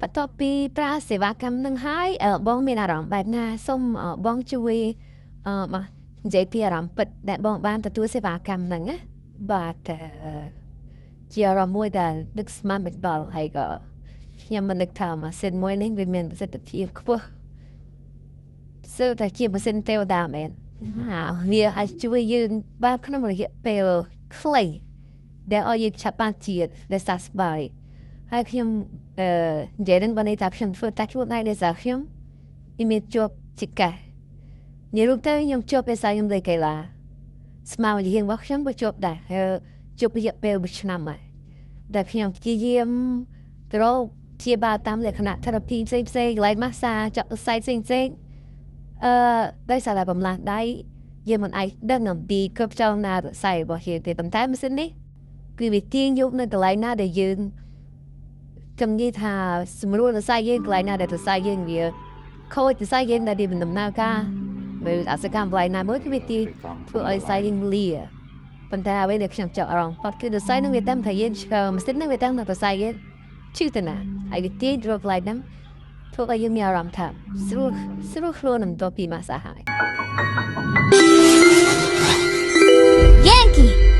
បន្ទាប់ពីប្រើសេវាកម្មនឹងហើយបងមានអារម្មណ៍បែបណាសូមបងជួយមកនិយាយពីអារម្មណ៍ពិតដែលបងបានទទួលសេវាកម្មហ្នឹងណាបាទជាអារម្មណ៍មួយដែលនឹកស្មានមិនដល់ហើយក៏ខ្ញុំមិននឹកថាម៉ាស៊ីនមួយនេះវាមានប្រសិទ្ធភាពខ្ពស់សើតែជាម៉ាស៊ីនទេវតាមែនវាអាចជួយយើងបានក្នុងរយៈពេលខ្លីដែលឲ្យយើងឆាប់បានជាតិដែលសះស្បើយហើយខ្ញុំអឺនិយាយនឹងបានន័យថាខ្ញុំធ្វើតែខ្លួនឯងដោយសារខ្ញុំមានជាប់ចង្កេះនិយាយរួមទៅខ្ញុំជាប់ដោយសារខ្ញុំលេងកីឡាស្មារតីរបស់ខ្ញុំក៏ជាប់ដែរហើយជាប់រយៈពេលមួយឆ្នាំហើយដែលខ្ញុំព្យាយាមទៅរកព្យាបាលតាមលក្ខណៈ therapy ផ្សេងផ្សេងកន្លែងម៉ាស្សាចាក់សរសៃផ្សេងផ្សេងអឺដោយសារតែបំលាស់ដៃយើងមិនអាចដឹងអំពីគ្រប់ចលនាសរសៃរបស់យើងទេប៉ុន្តែម៉ាស៊ីននេះគឺវាទាញយកនៅកន្លែងណាដែលយើងខ្ញុំនិយាយថាស្រួលសរសៃយើងកន្លែងណាដែលសរសៃយើងវាខូចសរសៃយើងដែលវាមិនដំណើរការមើលអសកម្មកន្លែងណាមួយគឺវាទាញធ្វើឲ្យសរសៃយើងលាប៉ុន្តែអ្វីដែលខ្ញុំចាប់អារម្មណ៍ប៉ាត់គឺសរសៃនឹងវាតាមថាយើងឆ្កម៉ាស៊ីននឹងវាតាមសរសៃយើងឈឺទៅណាហើយវាទាញរកកន្លែងហ្នឹងធ្វើឲ្យយើងមានអារម្មណ៍ថាស្រួលស្រួលខ្លួននឹងទៅពីម៉ាស្សាហើយ 元気。